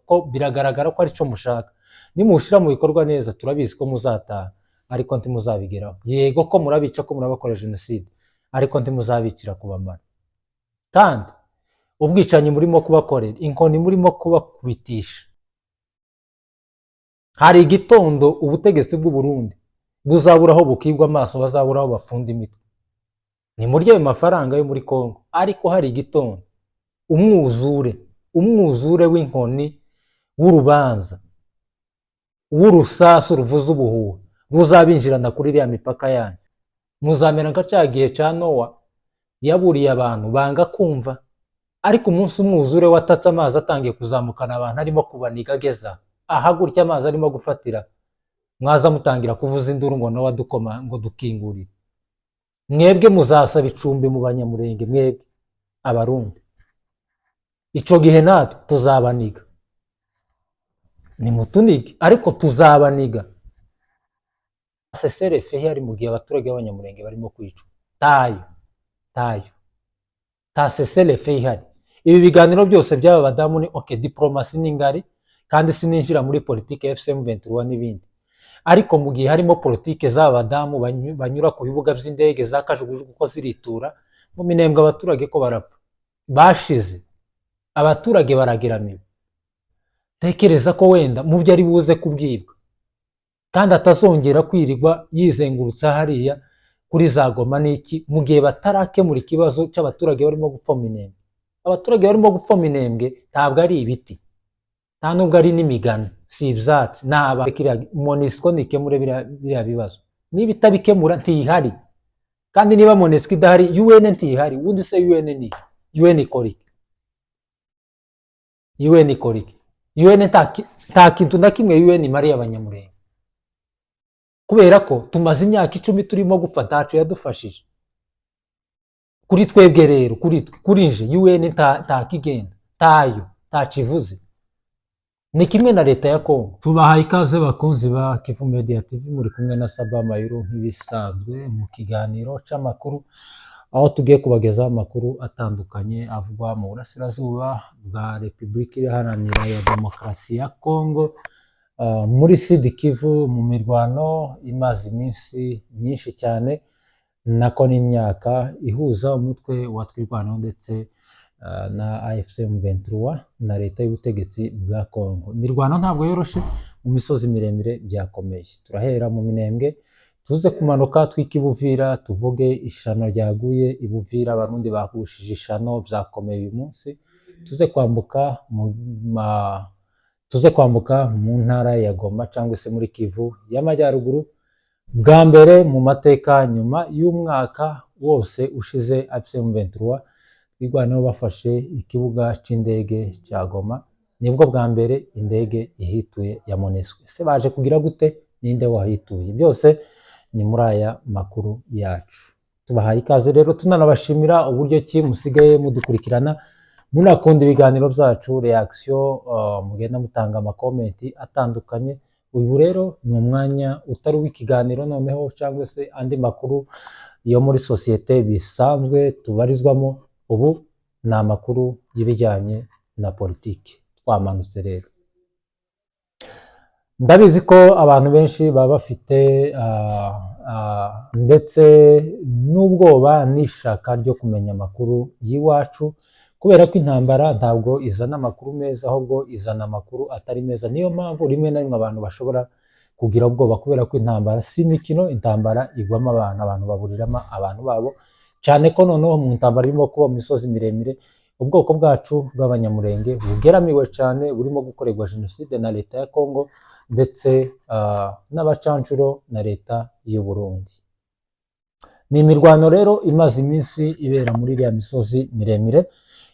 Ko biragaragara ko aricyo mushaka. Nimuwushyira mu bikorwa neza, turabizi ko muzataha, ariko ntimuzabigeraho. Yego ko murabica, ko murabakora jenoside, ariko ntimuzabicira kubamara. Kandi ubwicanyi murimo kubakorera, inkoni murimo kubakubitisha, hari igitondo ubutegetsi bw'u Burundi buzabura aho bukigwa amaso, bazabura aho bafunda imitwe. Ni muri ayo mafaranga yo muri Congo, ariko hari igitondo umwuzure w'inkoni, w'urubanza, w'urusasu ruvuza ubuhuha ruzabinjirana kuri iriya mipaka yanyu. Muzamera nka cya gihe cya Nowa yaburiye abantu banga kumva, ariko umunsi umwuzure watatse, amazi atangiye kuzamukana abantu, arimo kubaniga ageza aha gutya, amazi arimo gufatira, mwaza mutangira kuvuza induru ngo Nowa dukoma, ngo dukingurire. Mwebwe muzasaba icumbi mu Banyamurenge, mwebwe Abarundi. Icyo gihe natwe tuzabaniga. Nimutunige, ariko tuzabaniga. Cessez-le-feu ihari mu gihe abaturage b'Abanyamurenge barimo kwicwa? Tayo, tayo, ta cessez-le-feu ihari. Ibi biganiro byose by'aba badamu ni OK, diplomasi ni ngari, kandi sininjira muri politike ya AFC M23 n'ibindi, ariko mu gihe harimo politike z'aba badamu banyura ku bibuga by'indege za kajugujugu ko ziritura mu Minembwe, abaturage ko barapfa bashize, abaturage barageramiwe, tekereza ko wenda mu byo ari buze kubwibwa kandi atazongera kwirirwa yizengurutsa hariya kuri za Goma n'iki, mu gihe batarakemura ikibazo cy'abaturage barimo gupfa mu Minembwe. Abaturage barimo gupfa mu Minembwe ntabwo ari ibiti, nta nubwo ari n'imigano, si ibyatsi, ni aba. MONUSCO ntikemure biriya bibazo. Niba itabikemura, ntihari. Kandi niba MONUSCO idahari, UN ntihari. Ubundi se UN ni UN ikora iki? UN ikora iki? UN nta kintu na kimwe UN imariye Abanyamurenge, kubera ko tumaze imyaka 10 turimo gupfa, ntaco yadufashije. Kuri twebwe rero, kuri twe, kuri nje, UN nta kigenda, tayo, ntaco ivuze. Ni kimwe na leta ya Kongo. Tubahaye ikaze, bakunzi ba Kivu Media TV. Muri kumwe na Saba Mayuru nk'ibisanzwe mu kiganiro c'amakuru, aho tugiye kubagezaho amakuru atandukanye avugwa mu burasirazuba bwa Repubulika Iharanira ya Demokarasi ya Kongo, muri Sud Kivu, mu mirwano imaze iminsi myinshi cyane, nako n'imyaka, ihuza umutwe wa Twirwaneho ndetse na AFC M23 na leta y'ubutegetsi bwa Kongo. Imirwano ntabwo yoroshe mu misozi miremire, byakomeye. Turahera mu Minembwe, tuze kumanuka twika i Buvira, tuvuge ishano ryaguye i Buvira, Abarundi bagushije ishano, byakomeye uyu munsi. Tuze kwambuka mu ntara ya Goma cyangwa se muri Kivu y'Amajyaruguru. Bwa mbere mu mateka, nyuma y'umwaka wose ushize AFC M23, Twirwaneho bafashe ikibuga c'indege cya Goma, nibwo bwa mbere indege ihituye ya MONUSCO. Ese baje kugira gute? Ninde wahituye? Byose ni muri aya makuru yacu. Tubahaye ikaze rero, tunanabashimira uburyo ki musigaye mudukurikirana, munakunda ibiganiro byacu, reaction, mugenda mutanga ama comments atandukanye. Uyu rero ni umwanya utari uw'ikiganiro noneho cyangwa se andi makuru yo muri sosiyete bisanzwe tubarizwamo. Ubu ni amakuru y'ibijyanye na politiki. Twamanutse rero. Ndabizi ko abantu benshi baba bafite ndetse n'ubwoba n'ishaka ryo kumenya amakuru y'iwacu, kubera ko intambara ntabwo izana amakuru meza, ahubwo izana amakuru atari meza. Niyo mpamvu rimwe na rimwe abantu bashobora kugira ubwoba, kubera ko intambara si imikino. Intambara igwamo abantu, abantu baburiramo abantu babo, cyane ko noneho mu ntambara irimo kuba mu misozi miremire, ubwoko bwacu bw'Abanyamurenge bugeramiwe cyane, burimo gukorerwa jenoside na leta ya Kongo ndetse n'abacancuro na leta y'u Burundi. Ni imirwano rero imaze iminsi ibera muri iriya misozi miremire,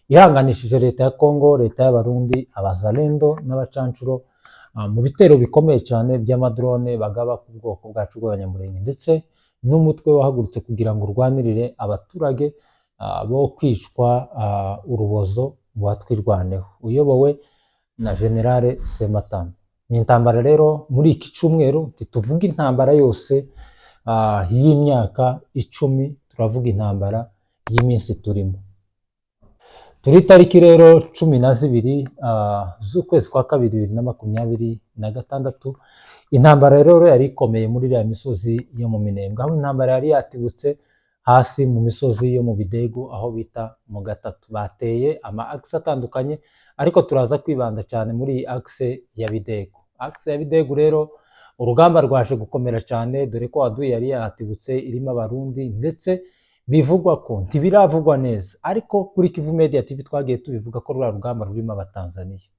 ihanganishije leta ya Kongo, leta y'Abarundi, Abazalendo n'abacancuro, mu bitero bikomeye cyane by'ama drone bagaba ku bwoko bwacu bw'Abanyamurenge, ndetse n'umutwe wahagurutse kugira ngo urwanirire abaturage bo kwicwa urubozo wa Twirwaneho, uyobowe na Général Sematama. Ni intambara rero muri iki cyumweru. Ntituvuga intambara yose y'imyaka 10, turavuga intambara y'iminsi turimo. Turi itariki rero 12 z'ukwezi kwa kabiri 2026. Intambara rero yari ikomeye muri iriya misozi yo mu Minembwe, aho intambara yari yatibutse hasi mu misozi yo mu Bidegu, aho bita mu Gatatu. Bateye ama axe atandukanye, ariko turaza kwibanda cyane muri iyi axe ya Bidegu. Axe ya Bidegu rero urugamba rwaje gukomera cyane, dore ko adui yari yahatibutse irimo Abarundi, ndetse bivugwa ko, ntibiravugwa neza, ariko kuri Kivu Media TV twagiye tubivuga ko ruriya rugamba rurimo Abatanzaniya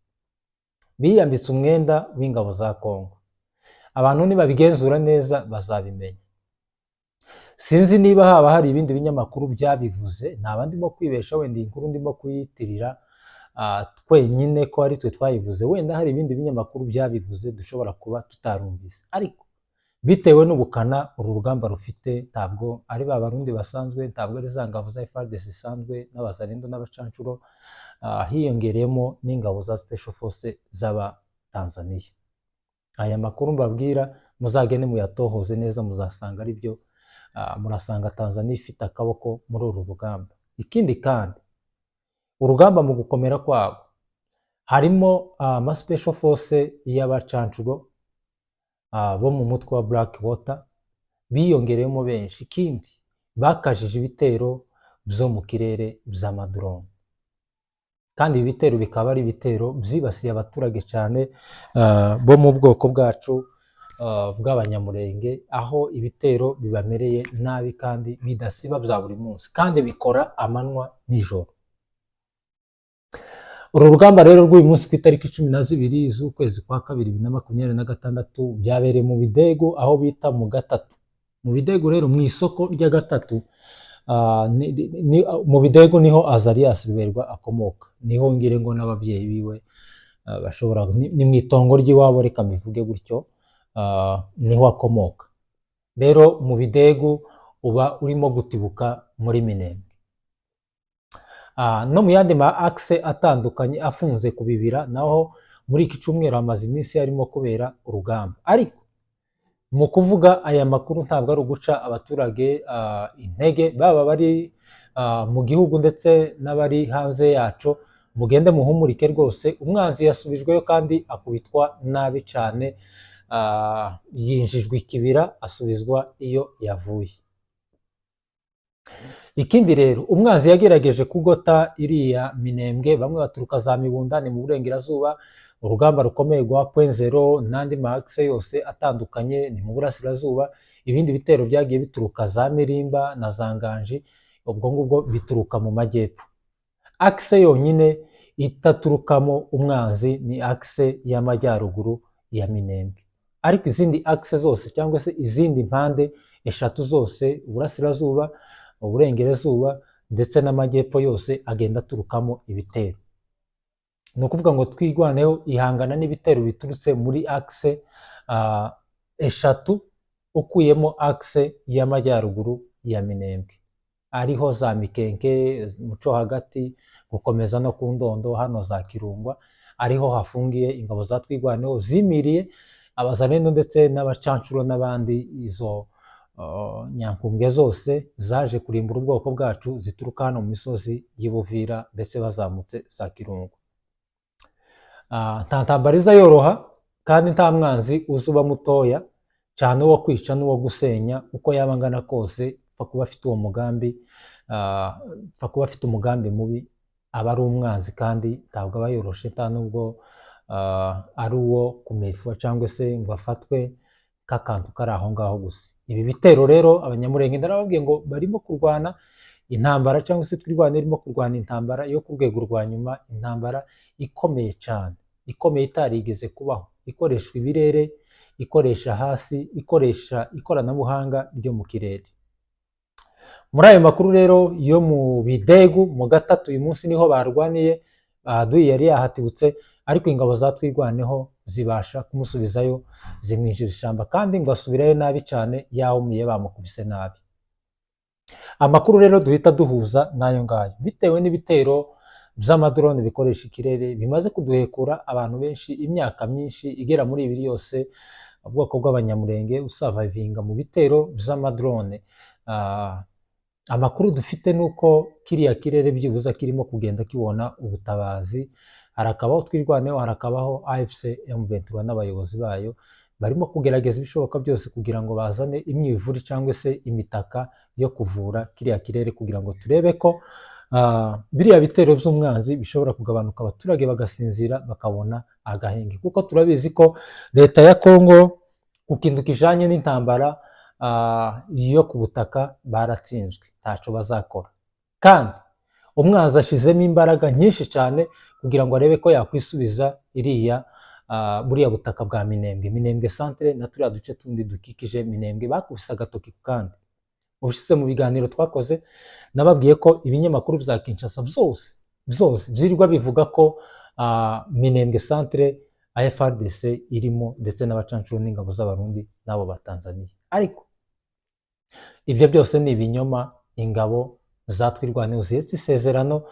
biyambitse umwenda w'ingabo za Kongo. Abantu nibabigenzura neza bazabimenya. Sinzi niba haba hari ibindi binyamakuru byabivuze, ntaba ndimo kwibesha, wenda iyi nkuru ndimo kuyitirira twenyine ko ari twe twayivuze, wenda hari ibindi binyamakuru byabivuze dushobora kuba tutarumvise. Ariko bitewe n'ubukana uru rugamba rufite, ntabwo ari ba Barundi basanzwe, ntabwo ari za ngabo za FARDC zisanzwe n'Abazalendo n'abacancuro, hiyongereyemo n'ingabo za Special Force z'Abatanzaniya. Aya makuru mbabwira muzagende muyatohoze neza, muzasanga ari byo. Murasanga Tanzania ifite akaboko muri uru rugamba. Ikindi kandi, urugamba mu gukomera kwabo harimo ama Special Force y'abacancuro bo mu mutwe wa Black Water biyongereyemo benshi. Ikindi, bakajije ibitero byo mu kirere by'amadrone, kandi ibi bitero bikaba ari ibitero byibasiye abaturage cyane bo mu bwoko bwacu bw'Abanyamurenge, aho ibitero bibamereye nabi kandi bidasiba bya buri munsi, kandi bikora amanywa nijoro. Uru rugamba rero rw'uyu munsi ku itariki 12 z'ukwezi kwa kabiri 2026 byabereye mu Bidego, aho bita mu Gatatu. Mu Bidego rero, mu isoko rya Gatatu, mu Bidego niho Azarias Ruberwa akomoka, niho ngire ngo n'ababyeyi biwe bashobora ni mu itongo ry'iwabo, reka mbivuge gutyo, niho akomoka. Rero mu Bidegu uba urimo gutibuka muri Minembwe. No mu yandi ma axe atandukanye afunze ku bibira, naho muri iki cyumweru hamaze iminsi harimo kubera urugamba. Ariko mu kuvuga aya makuru ntabwo ari uguca abaturage intege, baba bari mu gihugu ndetse n'abari hanze yaco. Mugende muhumurike rwose, umwanzi yasubijweyo kandi akubitwa nabi cyane, yinjijwe ikibira, asubizwa iyo yavuye. Ikindi rero, umwanzi yagerageje kugota iriya Minembwe, bamwe baturuka za Mibunda, ni mu burengerazuba, urugamba rukomeye rwa Point Zero n'andi ma axe yose atandukanye ni mu burasirazuba. Ibindi bitero byagiye bituruka za Mirimba na za Nganji, ubwo ngubwo bituruka mu majyepfo. Axe yonyine itaturukamo umwanzi ni axe y'amajyaruguru ya Minembwe, ariko izindi axe zose cyangwa se izindi mpande eshatu zose, uburasirazuba, uburengerazuba ndetse n'amajyepfo, yose agenda aturukamo ibitero. Ni ukuvuga ngo Twirwaneho ihangana n'ibitero biturutse muri axe eshatu, ukuyemo axe y'amajyaruguru ya Minembwe, ariho za Mikenke, muco hagati, gukomeza no ku Ndondo hano za Kirungwa, ariho hafungiye ingabo za Twirwaneho zimiriye Abazalendo ndetse n'abacancuro n'abandi, izo nyankumbwe zose zaje kurimbura ubwoko bwacu zituruka hano mu misozi y'i Buvira ndetse bazamutse za Kirungu. Nta ntambara iza yoroha, kandi nta mwanzi uza uba mutoya cyane, uwo kwica n'uwo gusenya, uko yaba angana kose, apfa kuba afite uwo mugambi, apfa kuba afite umugambi mubi, aba ari umwanzi kandi ntabwo aba yoroshe, nta nubwo ari uwo kumefwa cyangwa se ngo afatwe nk'akantu kari aho ngaho gusa. Ibi bitero rero, Abanyamurenge ndarababwiye ngo barimo kurwana intambara, cyangwa se Twirwana irimo kurwana intambara yo ku rwego rwa nyuma, intambara ikomeye cyane, ikomeye itarigeze kubaho, ikoreshwa ibirere, ikoresha hasi, ikoresha ikoranabuhanga ryo mu kirere. Muri ayo makuru rero yo mu Bidegu mu Gatatu, uyu munsi niho barwaniye. Adui yari yahatibutse, ariko ingabo za Twirwaneho zibasha kumusubizayo, zimwinjiza ishyamba, kandi ngo asubirayo nabi cyane, yawumiye, bamukubise nabi. Amakuru rero duhita duhuza n'ayo ngayo, bitewe n'ibitero by'amadrone bikoresha ikirere bimaze kuduhekura abantu benshi imyaka myinshi igera muri ibiri yose, ubwoko bw'Abanyamurenge usurvivinga mu bitero by'amadrone. Amakuru dufite ni uko kiriya kirere byibuze kirimo kugenda kibona ubutabazi. Harakabaho Twirwaneho, harakabaho AFC M23 n'abayobozi bayo barimo kugerageza ibishoboka byose kugira ngo bazane imyivuri cyangwa se imitaka yo kuvura kiriya kirere, kugira ngo turebe ko biriya bitero by'umwanzi bishobora kugabanuka, abaturage bagasinzira, bakabona agahenge, kuko turabizi ko leta ya Kongo ku kintu kijanye n'intambara yo ku butaka baratsinzwe, ntaco bazakora. Kandi umwanzi ashizemo imbaraga nyinshi cyane kugira ngo arebe ko yakwisubiza iriya buriya butaka bwa Minembwe, Minembwe centre na turiya duce tundi dukikije Minembwe. Bakubise agatoki ku kandi. Ubushize mu biganiro twakoze nababwiye ko ibinyamakuru bya Kinshasa byose byose byirirwa bivuga ko Minembwe centre FARDC irimo, ndetse n'abacancuro n'ingabo z'Abarundi n'abo ba Tanzania. Ariko ibyo byose ni ibinyoma. Ingabo za Twirwaneho zihetse isezerano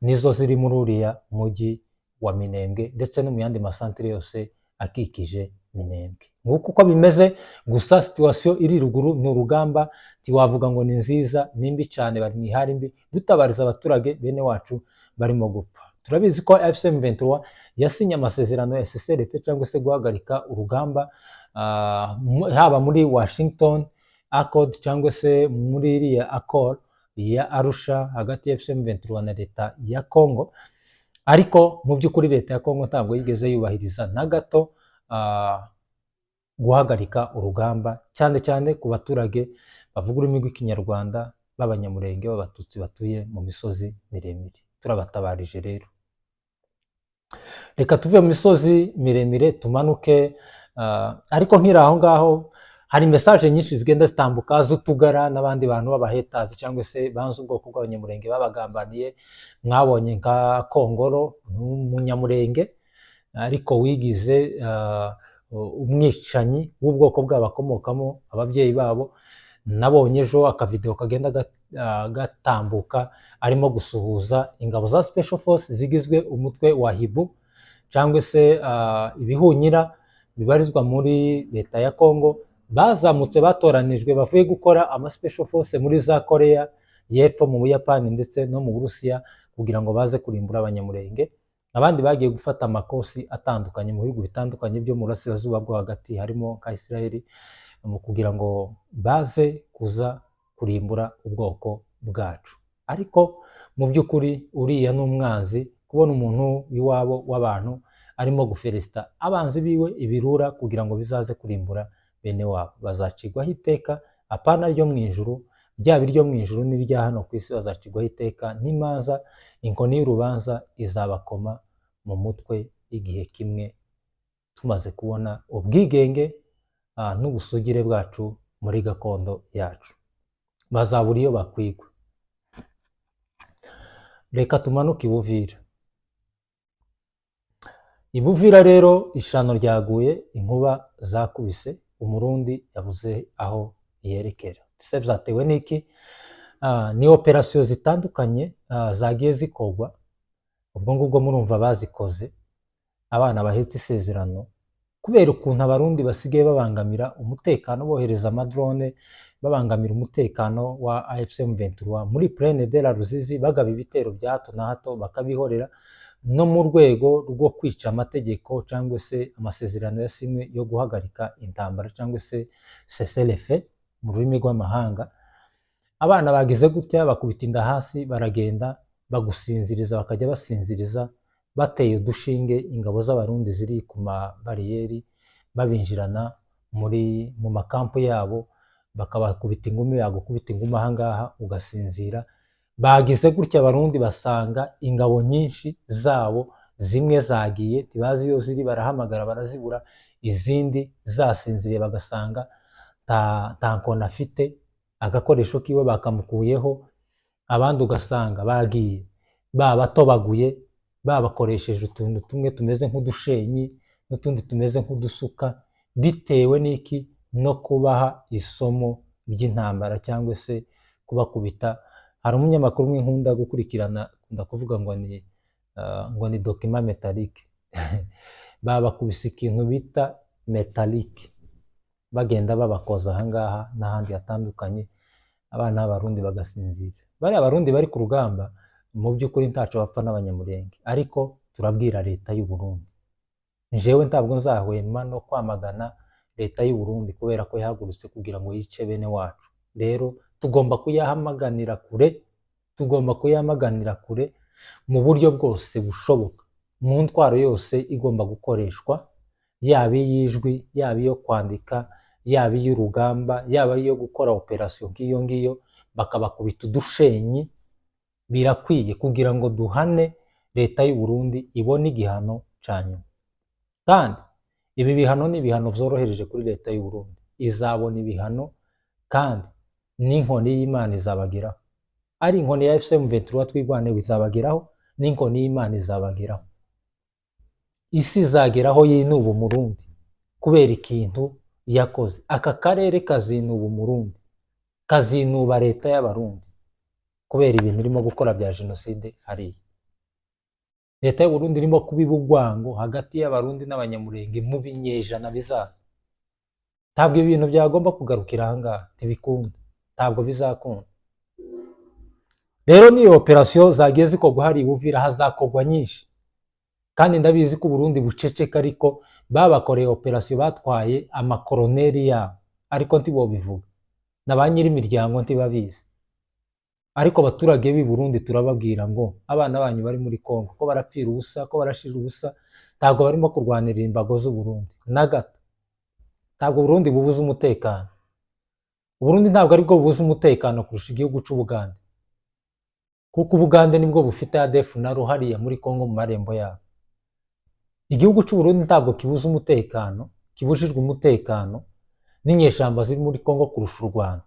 nizo ziri muri uriya mujyi wa Minembwe ndetse no mu yandi masantere yose akikije Minembwe. Nguko uko bimeze. Gusa situation iri ruguru ni urugamba, ntiwavuga ngo ni nziza, ni mbi cyane, bari mu ihari mbi. Dutabariza abaturage bene wacu barimo gupfa. Turabizi ko AFC M23 yasinye amasezerano ya CCRP cyangwa se guhagarika urugamba, haba muri Washington Accord cyangwa se muri iriya accord ya Arusha hagati ya AFC M23 na leta ya Congo. Ariko mu by'ukuri leta ya Congo ntabwo yigeze yubahiriza na gato guhagarika urugamba, cyane cyane ku baturage bavuga ururimi rw'Ikinyarwanda b'Abanyamurenge, b'Abatutsi batuye mu misozi miremire. Turabatabarije rero. Reka tuve mu misozi miremire tumanuke. Ariko nkiri aho ngaho, hari message nyinshi zigenda zitambuka z'utugara n'abandi bantu b'abahetazi cyangwa se banze ubwoko bw'Abanyamurenge babagambaniye. Mwabonye nka Kongoro, ni umunyamurenge ariko wigize umwicanyi w'ubwoko bwabo akomokamo, ababyeyi babo. Nabonye ejo akavideo kagenda gatambuka arimo gusuhuza ingabo za Special Force zigizwe umutwe wa Hibu cyangwa se ibihunyira bibarizwa muri leta ya Congo, bazamutse batoranijwe bavuye gukora ama Special Force muri za Korea y'Epfo, mu Buyapani ndetse no mu Burusiya, kugira ngo baze kurimbura Abanyamurenge. Abandi bagiye gufata amakosi atandukanye mu bihugu bitandukanye byo mu burasirazuba bwo hagati, harimo nka Israel, mu kugira ngo baze kuza kurimbura ubwoko bwacu. Ariko mu by'ukuri uriya ni umwanzi. Kubona umuntu iwabo w'abantu arimo gufelisita abanzi biwe ibirura kugira ngo bizaze kurimbura bene wabo, bazacigwaho iteka, apana ryo mu ijuru, ryaba iryo mu ijuru n'irya hano ku isi, bazacigwaho iteka n'imanza. Inkoni y'urubanza izabakoma mu mutwe igihe kimwe tumaze kubona ubwigenge n'ubusugire bwacu muri gakondo yacu. Bazabura iyo bakwigwa. Reka tumanuke i Buvira. I Buvira rero ishano ryaguye, inkuba zakubise, Umurundi yabuze aho yerekera. Ese byatewe n'iki? Ni opération zitandukanye zagiye zikorwa. Ubwo ngubwo murumva bazikoze abana bahetse isezerano, kubera ukuntu Abarundi basigaye babangamira umutekano, bohereza amadrone, babangamira umutekano wa AFC M23 muri Plaine de la Ruzizi, bagaba ibitero bya hato na hato bakabihorera, no mu rwego rwo kwica amategeko cyangwa se amasezerano yasinywe yo guhagarika intambara cyangwa se cessez-le-feu mu rurimi rw'amahanga. Abana bagize gutya bakubita inda hasi, baragenda bagusinziriza, bakajya basinziriza bateye udushinge ingabo z'Abarundi ziri ku mabariyeri, babinjirana muri mu makampu yabo, bakabakubita ingumi. Yagukubita ingumi ahangaha ugasinzira. Bagize gutya Abarundi basanga ingabo nyinshi zabo zimwe zagiye, ntibazi iyo ziri, barahamagara barazibura, izindi zasinziriye, bagasanga nta nkoni afite, agakoresho kiwe bakamukuyeho. Abandi ugasanga bagiye babatobaguye, babakoresheje utuntu tumwe tumeze nk'udushenyi n'utundi tumeze nk'udusuka. Bitewe n'iki? No kubaha isomo ry'intambara cyangwa se kubakubita. Hari umunyamakuru umwe nkunda gukurikirana, akunda kuvuga ngo ni document métallique. Babakubise ikintu bita métallique, bagenda babakoza ahangaha n'ahandi hatandukanye. Abana b'Abarundi bagasinzira. Bariya Abarundi bari ku rugamba, mu by'ukuri ntaco bapfa n'Abanyamulenge, ariko turabwira leta y'u Burundi. Jewe ntabwo nzahwema no kwamagana leta y'u Burundi kubera ko yahagurutse kugira ngo yice bene wacu. Rero tugomba kuyahamaganira kure, tugomba kuyamaganira kure mu buryo bwose bushoboka, mu ntwaro yose igomba gukoreshwa, yaba iy'ijwi, yaba iyo kwandika, yaba iy'urugamba, yaba iyo gukora operasiyo nk'iyo ngiyo, bakabakubita udushenyi. Birakwiye kugira ngo duhane leta y'u Burundi ibone igihano ca nyuma. Kandi ibi bihano ni ibihano byorohereje kuri leta y'u Burundi. Izabona ibihano kandi n'inkoni y'Imana izabageraho. Ari inkoni ya AFC M23 Twirwaneho izabageraho, n'inkoni y'Imana izabageraho. Isi izageraho yinuba Umurundi kubera ikintu yakoze. Aka karere kazinuba Umurundi, kazinuba leta y'Abarundi kubera ibintu irimo gukora bya jenoside hariya. Leta y'u Burundi irimo kubiba urwango hagati y'Abarundi n'Abanyamulenge mu binyejana bizaza. Ntabwo ibi bintu byagomba kugarukira aha ngaha, ntibikunda, ntabwo bizakunda. Rero n'iyo operasiyo zagiye zikorwa hariya i Uvira, hazakorwa nyinshi. Kandi ndabizi ko Uburundi buceceka, ariko babakoreye operasiyo, batwaye amakoroneri yabo, ariko ntibobivuga, na ba nyir'imiryango ntibabizi. Ariko abaturage b'i Burundi turababwira ngo abana banyu bari muri Kongo ko barapfira ubusa, ko barashira ubusa, ntabwo barimo kurwanirira imbago z'u Burundi na gato. Ntabwo Burundi bubuze umutekano. Uburundi ntabwo aribwo bubuze umutekano kurusha igihugu c'Ubugande, kuko Ubugande nibwo bufite ADF na hariya muri Kongo mu marembo yabo. Igihugu c'u Burundi ntabwo kibuze umutekano, kibujijwe umutekano n'inyeshyamba ziri muri Kongo kurusha u Rwanda.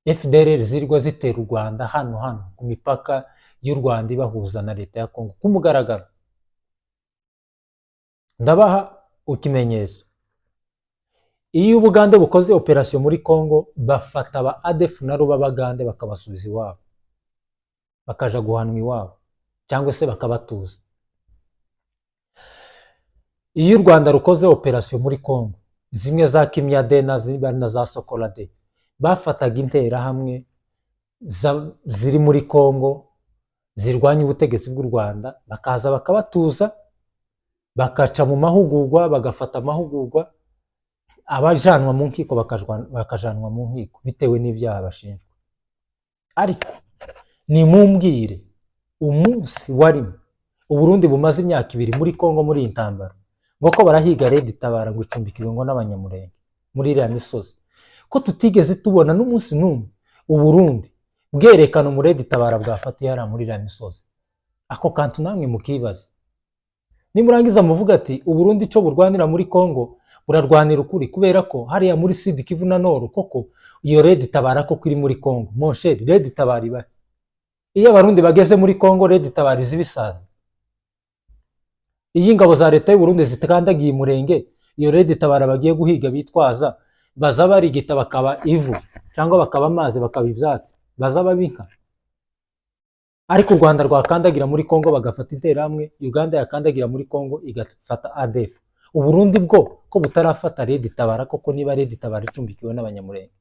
FDLR zirirwa zitera u Rwanda hano hano ku mipaka y'u Rwanda ibahuza na leta ya Kongo ku mugaragaro. Ndabaha ikimenyetso: iyo Ubugande bukoze operasiyo muri Kongo, bafata aba ADF naro b'Abagande bakabasubiza iwabo, bakaja guhanwa iwabo cyangwa se bakabatuza. Iyo u Rwanda rukoze operasiyo muri Kongo, zimwe za Kimya de na za Sokola de, bafataga interahamwe ziri muri Kongo zirwanya ubutegetsi bw'u Rwanda, bakaza bakabatuza, bakaca mu mahugurwa, bagafata amahugurwa, abajanwa mu nkiko bakajanwa mu nkiko bitewe n'ibyaha bashinjwa. Ariko nimumbwire umunsi warimo Uburundi bumaze imyaka 2 muri Kongo muri iyi ntambara, ngo ko barahiga Red Tabara ngo icumbikiwe ngo n'Abanyamulenge muri iriya misozi, ko tutigeze tubona n'umunsi n'umwe Uburundi bwerekana umu RED Tabara bwafatiye hariya muri iriya misozi? Ako kantu namwe mukibaza. Nimurangiza muvuga ati Uburundi icyo burwanira muri Kongo burarwanira ukuri, kubera ko hariya muri Sud Kivu na Nord koko iyo Red Tabara koko iri muri Kongo. Mon cher, Red Tabara iba iyo Abarundi bageze muri Kongo, Red Tabara izi ibisazi. Iyo ingabo za leta y'u Burundi zikandagiye Umurenge, iyo Red Tabara bagiye guhiga bitwaza, baza barigita bakaba ivu cyangwa bakaba amazi, bakaba ibyatsi, baza baba inka. Ariko u Rwanda rwakandagira muri Kongo bagafata interahamwe, Uganda yakandagira muri Kongo igafata ADF, Uburundi bwo ko butarafata Red Tabara koko, niba Red Tabara icumbikiwe n'Abanyamulenge?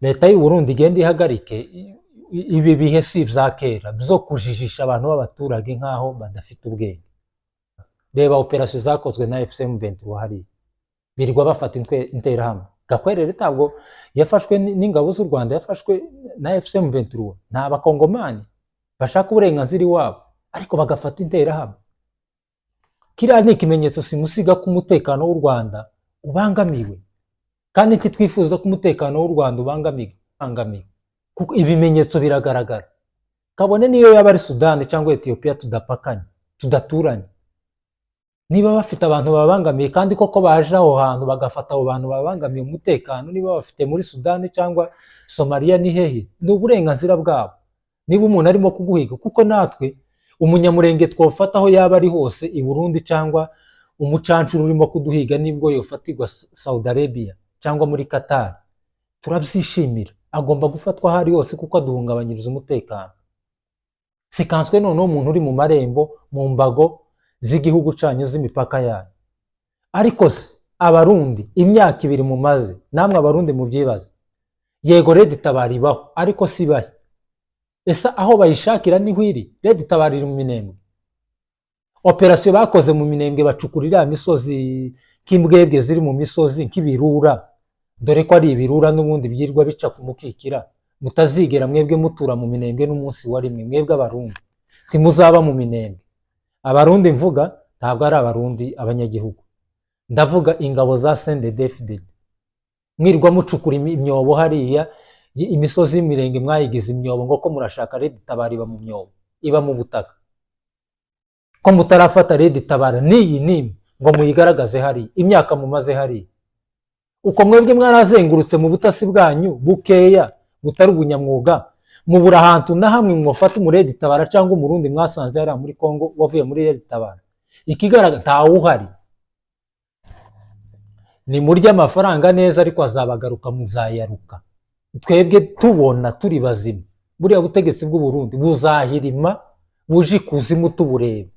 Leta y'u Burundi igenda ihagarike ibi bihe si ibya kera byo kujijisha abantu b'abaturage nk'aho badafite ubwenge. Reba operasiyo zakozwe na AFC M23 hariya, birirwa bafata interahamwe. Gakwerere ntabwo yafashwe n'ingabo z'u Rwanda, yafashwe na AFC M23. Ni Abakongomani bashaka uburenganzira iwabo, ariko bagafata interahamwe. Kiriya ni ikimenyetso simusiga ko umutekano w'u Rwanda ubangamiwe, kandi ntitwifuza ko umutekano w'u Rwanda ubangamiwe, kuko ibimenyetso biragaragara. Kabone niyo yaba ari Sudani cyangwa Etiyopiya tudapakanye, tudaturanye, niba bafite abantu babangamiye kandi koko baje aho hantu bagafata abo bantu babangamiye umutekano, niba bafite muri Sudani cyangwa Somaliya, ni hehe, ni uburenganzira bwabo. Niba umuntu arimo kuguhiga, kuko natwe Umunyamurenge twofata aho yaba ari hose i Burundi, cyangwa umucancuro urimo kuduhiga nibwo yofatirwa Saudi Arabia cyangwa muri Qatar, turabyishimira. Agomba gufatwa aho ari hose kuko aduhungabanyiriza umutekano. Sikanswe noneho umuntu uri mu marembo, mu mbago z'igihugu cyanyu, z'imipaka yanyu. Ariko se Abarundi, imyaka 2 mumaze, namwe Abarundi mubyibaze. Yego, Red Tabara ibaho, ariko si bahe. Ese aho bayishakira niho iri? Red Tabara iri mu Minembwe. Operasiyo bakoze mu Minembwe, bacukura iriya misozi nk'imbwebwe ziri mu misozi, nk'ibirura, dore ko ari ibirura n'ubundi byirwa bica ku mukikira. Mutazigera mwebwe mutura mu Minembwe n'umunsi wa rimwe. Mwebwe Abarundi ntimuzaba mu Minembwe. Abarundi mvuga ntabwo ari Abarundi abanyagihugu, ndavuga ingabo za CNDD-FDD. Mwirwa mucukura imyobo hariya, imisozi y'imirenge mwayigize imyobo, ngo ko murashaka Red Tabara. Iba mu myobo? Iba mu butaka. Ko mutarafata Red Tabara n'iyi n'imwe ngo muyigaragaze hariya, imyaka mumaze hariya? Uko mwebwe mwarazengurutse mu butasi bwanyu bukeya butari ubunyamwuga, mubura ahantu na hamwe mwafata umu Red Tabara cyangwa Umurundi mwasanze hariya muri Kongo wavuye muri Red Tabara. Ikigaragara, ntawuhari. Ni murya amafaranga neza, ariko azabagaruka, muzayaruka. Twebwe tubona turi bazima, buriya butegetsi bw'u Burundi buzahirima buje ikuzimu tubureba.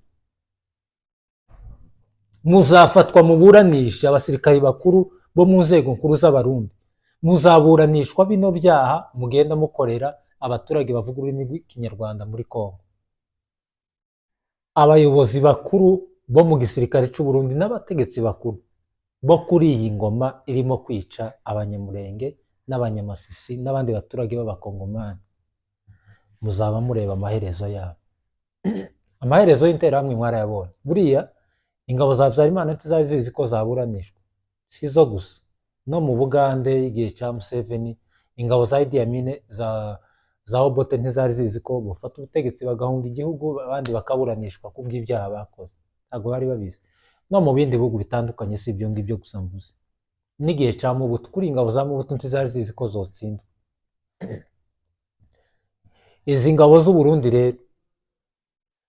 Muzafatwa muburanisha abasirikari bakuru bo mu nzego nkuru z'Abarundi, muzaburanishwa bino byaha mugenda mukorera abaturage bavuga ururimi rw'Ikinyarwanda muri Kongo. Abayobozi bakuru bo mu gisirikare cy'u Burundi n'abategetsi bakuru bo kuri iyi ngoma irimo kwica Abanyamurenge n'Abanyamasisi n'abandi baturage b'Abakongomani, muzaba mureba amaherezo yabo. Amaherezo y'Interahamwe mwarayabonye. Buriya ingabo za Habyarimana ntizari zizi ko zaburanishwa. Si zo gusa, no mu Bugande igihe cya Museveni, ingabo za Idi Amin, za Obote, ntizari zizi ko bafata ubutegetsi bagahunga igihugu, abandi bakaburanishwa kubw'ibyaha bakoze. Ntabwo bari babizi. No mu bindi bihugu bitandukanye, si ibyo ngibyo gusa mvuze. N'igihe cya Mobutu, kuri ingabo za Mobutu ntizari zizi ko zotsindwa. Izi ngabo z'u Burundi rero,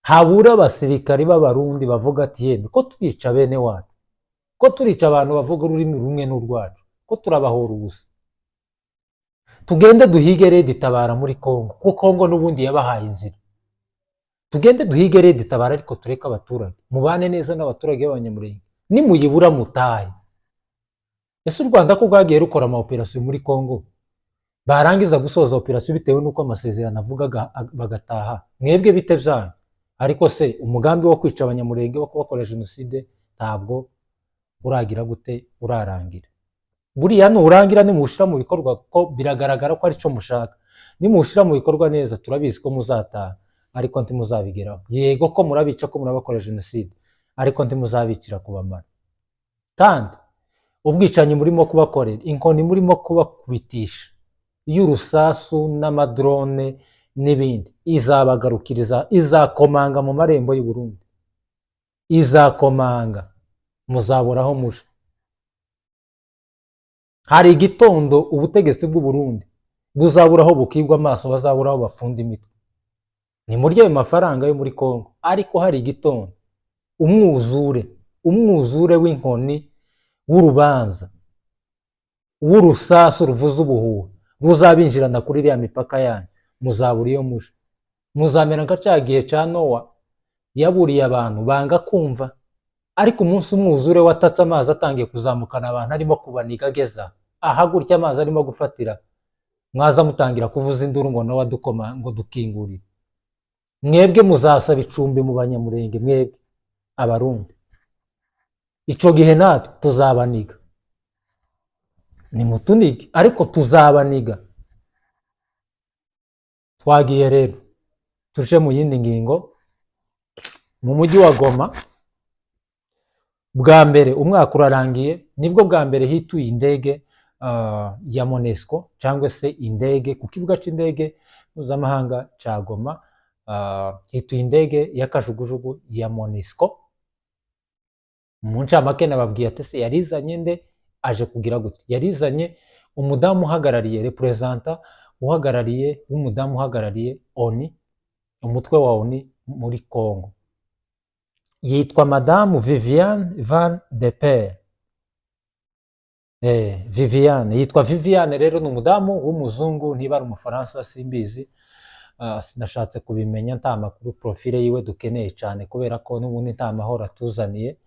habura abasirikari b'Abarundi bavuga ati: "Yemwe, ko twica bene wacu, ko turica abantu bavuga ururimi rumwe n'urwacu, ko turabahora ubusa, tugende duhige Red Tabara muri Kongo, kuko Kongo n'ubundi yabahaye inzira. Tugende duhige Red Tabara, ariko tureke abaturage, mubane neza n'abaturage b'Abanyamurenge. Nimuyibura mutahe." Ese u Rwanda ko rwagiye rukora ama operasiyo muri Kongo, barangiza gusoza operasiyo bitewe n'uko amasezerano avuga bagataha, mwebwe bite byanyu? Ariko se umugambi wo kwica Abanyamurenge, wo kubakorera jenoside, ntabwo uragira gute? Urarangira? Buriya nurangira, nimuwushyira mu bikorwa, ko biragaragara ko aricyo mushaka, nimuwushyira mu bikorwa neza, turabizi ko muzataha, ariko ntimuzabigeraho. Yego, ko murabica, ko murabakorera jenoside, ariko ntimuzabicira kubamara. Kandi ubwicanyi murimo kubakorera, inkoni murimo kubakubitisha y'urusasu n'amadrone n'ibindi, izabagarukiriza, izakomanga mu marembo y'u Burundi, izakomanga, muzabura aho muja. Hari igitondo ubutegetsi bw'u Burundi buzabura aho bukigwa amaso, bazabura aho bafunda imitwe. Ni muri ayo mafaranga yo muri Kongo, ariko hari igitondo umwuzure w'inkoni, w'urubanza, w'urusasu ruvuza ubuhuha ruzabinjirana kuri iriya mipaka yanyu, muzabura iyo muje. Muzamera nka cya gihe cya Nowa, yaburiye abantu banga kumva, ariko umunsi umwuzure watatse, amazi atangiye kuzamukana abantu, arimo kubaniga, ageza aha gutya, amazi arimo gufatira, mwaza mutangira kuvuza induru ngo "Nowa dukoma", ngo "Dukingurire". Mwebwe muzasaba icumbi mu Banyamurenge, mwebwe Abarundi. Icyo gihe natwe tuzabaniga. Nimutunige, ariko tuzabaniga. Twagiye rero, tuje mu yindi ngingo. Mu mujyi wa Goma, bwa mbere umwaka urarangiye, nibwo bwa mbere hituye indege ya MONUSCO, cyangwa se indege ku kibuga cy'indege mpuzamahanga cya Goma. Hituye indege ya kajugujugu ya MONUSCO. Mu ncamake nababwiye ati: "Se yarizanye nde? Aje kugira gute?" Yarizanye umudamu uhagarariye, représentant uhagarariye, w'umudamu uhagarariye ONU, umutwe wa ONU muri Congo, yitwa Madamu Viviane Van de Perre. Viviane, yitwa Viviane rero, ni umudamu w'umuzungu, niba ari Umufaransa simbizi. Sinashatse kubimenya, nta makuru profile yiwe dukeneye cyane, kubera ko n'ubundi nta mahoro atuzaniye.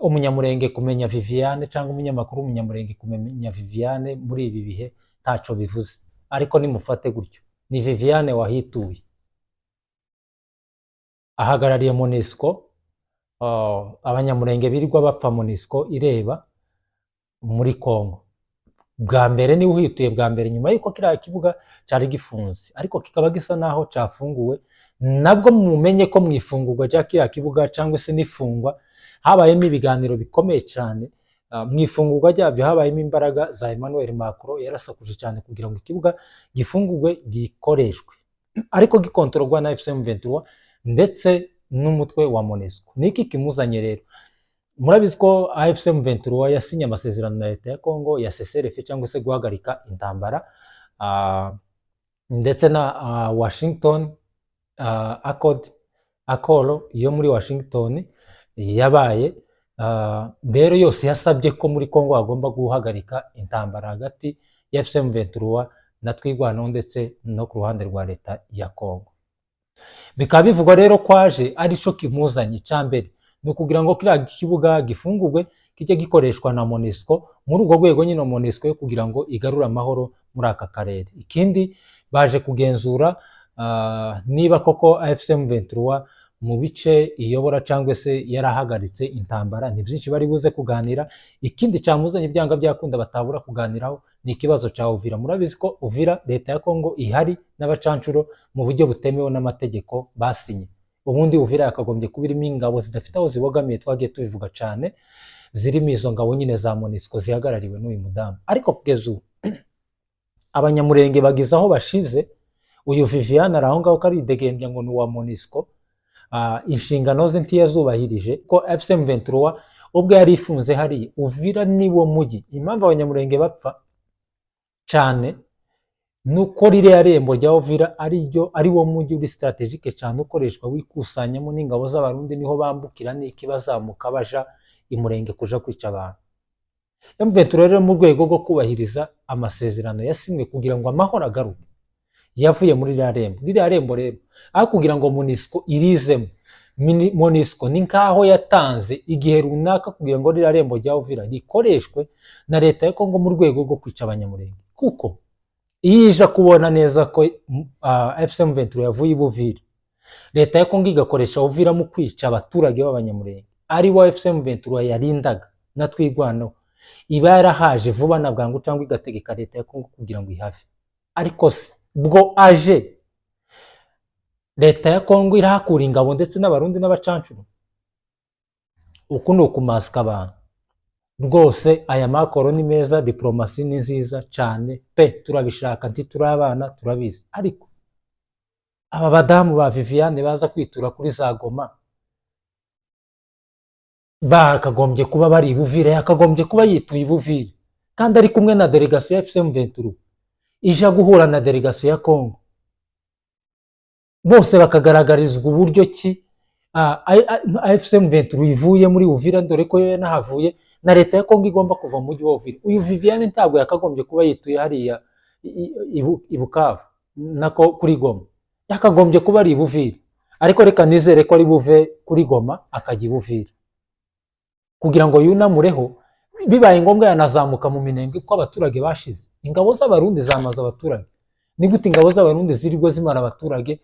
Umunyamurenge kumenya Viviane cyangwa umunyamakuru w'umunyamurenge kumenya Viviane muri ibi bihe ntaco bivuze, ariko nimufate gutyo, ni Viviane wahituye, ahagarariye MONUSCO. Abanyamurenge birirwa bapfa MONUSCO ireba muri Congo. Bwa mbere niwe uhituye bwa mbere, nyuma y'uko kiriya kibuga cyari gifunze ariko kikaba gisa naho cyafunguwe. Nabwo mumenye ko mu ifungurwa rya kiriya kibuga cyangwa se n'ifungwa habayemo ibiganiro bikomeye cyane. Mu ifungurwa ryabyo habayemo imbaraga za Emmanuel Macron, yarasakuje cyane kugira ngo ikibuga gifungurwe, gikoreshwe, ariko gikontororwa na AFC M23 ndetse n'umutwe wa MONUSCO. Niki kimuzanye rero? Murabizi ko AFC M23 yasinye amasezerano na leta ya Congo ya cessez-le-feu cyangwa se guhagarika intambara, ndetse na Washington Accord, accord yo muri Washington yabaye. Rero yose yasabye ko muri Congo hagomba guhagarika intambara hagati ya AFC M23 na Twirwaneho ndetse no ku ruhande rwa leta ya Congo. Bikaba bivugwa rero ko aje ari cyo kimuzanye. Cya mbere ni ukugira ngo kiriya kibuga gifungurwe, kijye gikoreshwa na MONUSCO muri urwo rwego nyine MONUSCO yo kugira ngo igarure amahoro muri aka karere. Ikindi, baje kugenzura niba koko AFC M23 mu bice iyobora cyangwa se yarahagaritse intambara. Ni byinshi bari buze kuganira. Ikindi cyamuzanye, byanga byakunda batabura kuganiraho, ni ikibazo cya Uvira. Murabizi ko Uvira leta ya Kongo ihari n'abacancuro mu buryo butemewe n'amategeko basinye. Ubundi Uvira yakagombye kuba irimo ingabo zidafite aho zibogamiye, twagiye tubivuga cyane, zirimo izo ngabo nyine za MONUSCO zihagarariwe n'uyu mudamu. Ariko kugeza ubu abanyamurenge bagize aho bashize. Uyu Viviane ari aho ngaho karidegembya ngo ni uwa MONUSCO. Inshingano ze ntiyazubahirije, ko AFC M23 ubwo yari ifunze hariya Uvira, niwo mujyi. Impamvu abanyamurenge bapfa cyane nuko ririya rembo rya Uvira ari ryo, ari wo mujyi uri stratégique cyane, ukoreshwa wikusanyamo n'ingabo z'Abarundi, niho bambukira n'iki, bazamuka baja i Murenge kuja kwica abantu. M23 rero, mu rwego rwo kubahiriza amasezerano yasinywe kugira ngo amahoro agaruke, yavuye muri ririya rembo. Ririya rembo rero, aho kugira ngo MONUSCO irizemo, MONUSCO ni nkaho yatanze igihe runaka kugira ngo ririya rembo rya Uvira rikoreshwe na leta ya Kongo mu rwego rwo kwica abanyamurenge, kuko iyo ija kubona neza ko AFC M23 yavuye i Buvira, leta ya Kongo igakoresha Uvira mu kwica abaturage b'abanyamurenge ari bo AFC M23 yarindaga na Twirwaneho, iba yarahaje vuba na bwangu cyangwa igategeka leta ya Kongo kugira ngo ihave. Ariko se bwo aje, leta ya Kongo irahakura ingabo ndetse n'Abarundi n'abacancuro? Uku ni ukumasika abantu rwose. Aya makoro ni meza, diporomasi ni nziza cyane pe, turabishaka, ntituri abana, turabizi. Ariko aba badamu ba Viviane baza kwitura kuri za Goma bakagombye kuba bari i Buvira, yakagombye kuba yituye i Buvira kandi ari kumwe na délégation ya AFC M23 ija guhura na délégation ya Congo, bose bakagaragarizwa uburyo ki AFC M23 ivuye muri Uvira, dore ko yo yanahavuye, na leta ya Congo igomba kuva mu mujyi wa Uvira. Uyu Viviane ntabwo yakagombye kuba yituye hariya i Bukavu, nako kuri Goma, yakagombye kuba ari i Buvira. Ariko reka nizere ko ari buve kuri Goma akajya i Buvira kugira ngo yunamureho, bibaye ngombwa yanazamuka mu Minembwe, kuko abaturage bashize. Ingabo z'Abarundi zamaze abaturage. Ni gute ingabo z'Abarundi zirirwa zimara abaturage,